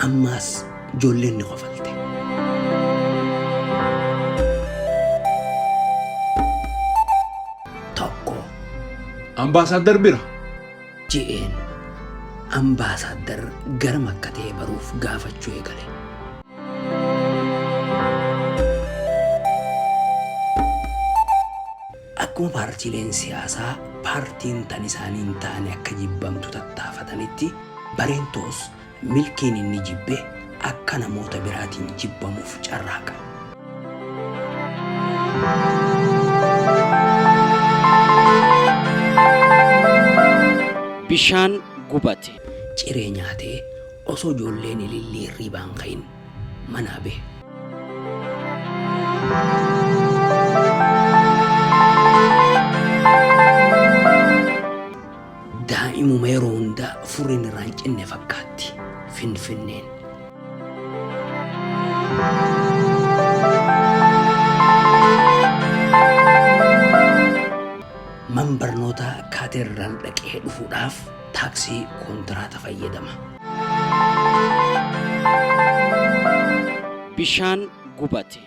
Ammaas ijoolleen ni kofalte. Tokko. Ambaasaaddar bira. Je'een. Ambaasaaddar garam akka ta'e baruuf gaafachuu eegale. Akkuma paartiileen siyaasaa paartiin tan isaanii hin taane akka jibbamtu tattaafatanitti Bareentoos milkiin inni jibbe akka namoota biraatiin jibbamuuf carraaqa. Bishaan gubate. Ciree nyaatee osoo ijoolleen ilillii hirriibaa hin ka'in manaa bahe. Daa'imuma yeroo hundaa furriin irraa hin cinne fakkaatti Finfinneen. Man barnootaa Kaatedraal dhaqee dhufuudhaaf taaksii kontiraata fayyadama. Bishaan gubate.